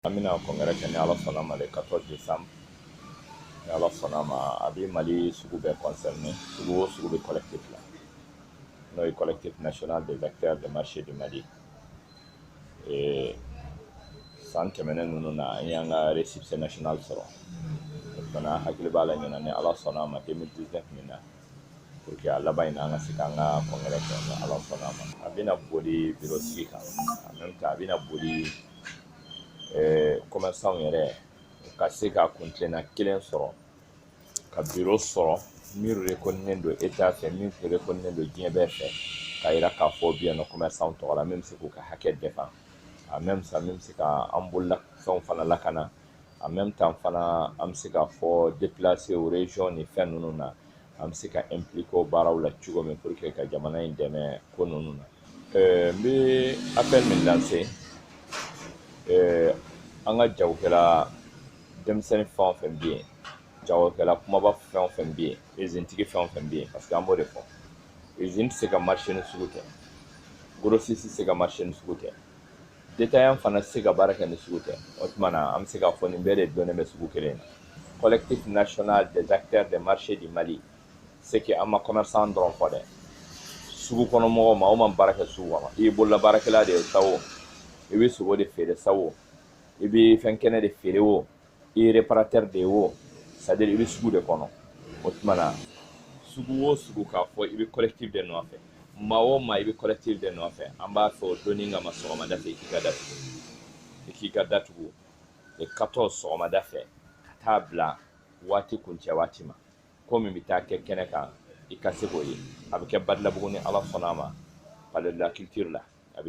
An bɛna congrès kɛ ni Ala sɔnna ma le 14 décembre. Ni Ala sɔnna ma, a bɛ Mali sugu bɛɛ concerné, sugu o sugu bɛ collectif la, n'o ye Collectif national des acteurs des marchés du Mali. Et san tɛmɛnen ninnu na, an y'an ka récépissé national sɔrɔ. O fana hakili b'a la ɲinan, ni Ala sɔnna ma, 2019 min na, pour que a laban in na, an ka se k'an ka congrès kɛ ni Ala sɔnna ma. A bɛna boli bureau sigi kan, en même temps a bɛna boli commerçant yɛrɛ u ka se ka kuntilenna kelen sɔrɔ, ka bureau sɔrɔ min reconnu don État fɛ, min reconnu don diɲɛ bɛɛ fɛ, k'a yira k'a fɔ bi yan nɔ commerçant tɔgɔ la, min bɛ se k'u ka hakɛ défend, en même temps min bɛ se ka an bolola fɛnw fana lakana, en même temps fana an bɛ se k'a fɔ déplacer aux régions ni fɛn ninnu na, an bɛ se ka impliquer o baaraw la cogo min pour que ka jamana in dɛmɛ ko ninnu na. N bɛ appel min lancer an ka jagokɛla denmisɛnnin fɛn o fɛn bɛ yen, jagokɛla kumaba fɛn o fɛn bɛ yen, usine tigi fɛn o fɛn bɛ yen, parce que an b'o de fɔ, usine tɛ se ka marché ni sugu tɛ, grossiste tɛ se ka marché ni sugu tɛ, détaillant fana tɛ se ka baara kɛ ni sugu tɛ. O tuma na, an bɛ se k'a fɔ nin bɛɛ de donnen bɛ sugu kelen na. Collectif national des acteurs des marchés du Mali, c'est que an ma commerçant dɔrɔn fɔ dɛ, sugu kɔnɔ mɔgɔw, maa o maa baara kɛ sugu kɔnɔ, i ye bolola baarakɛla de ye sa o, i bɛ sogo de feere sa o, i bɛ fɛn kɛnɛ de feere o, i ye réparateur de ye o, c'est à dire i bɛ sugu de kɔnɔ. O tuma na, sugu o sugu k'a fɔ i bɛ collectif de nɔfɛ, maa o maa i bɛ collectif de nɔfɛ, an b'a fɛ o donni kama sɔgɔmada fɛ i k'i ka datugu, i k'i ka datugu le 14 sɔgɔmada fɛ ka taa bila waati kuncɛ waati ma. Ko min bɛ taa kɛ kɛnɛ kan, i ka se k'o ye, a bɛ kɛ Badalabugu ni Ala sɔnna a ma, palais de la culture la.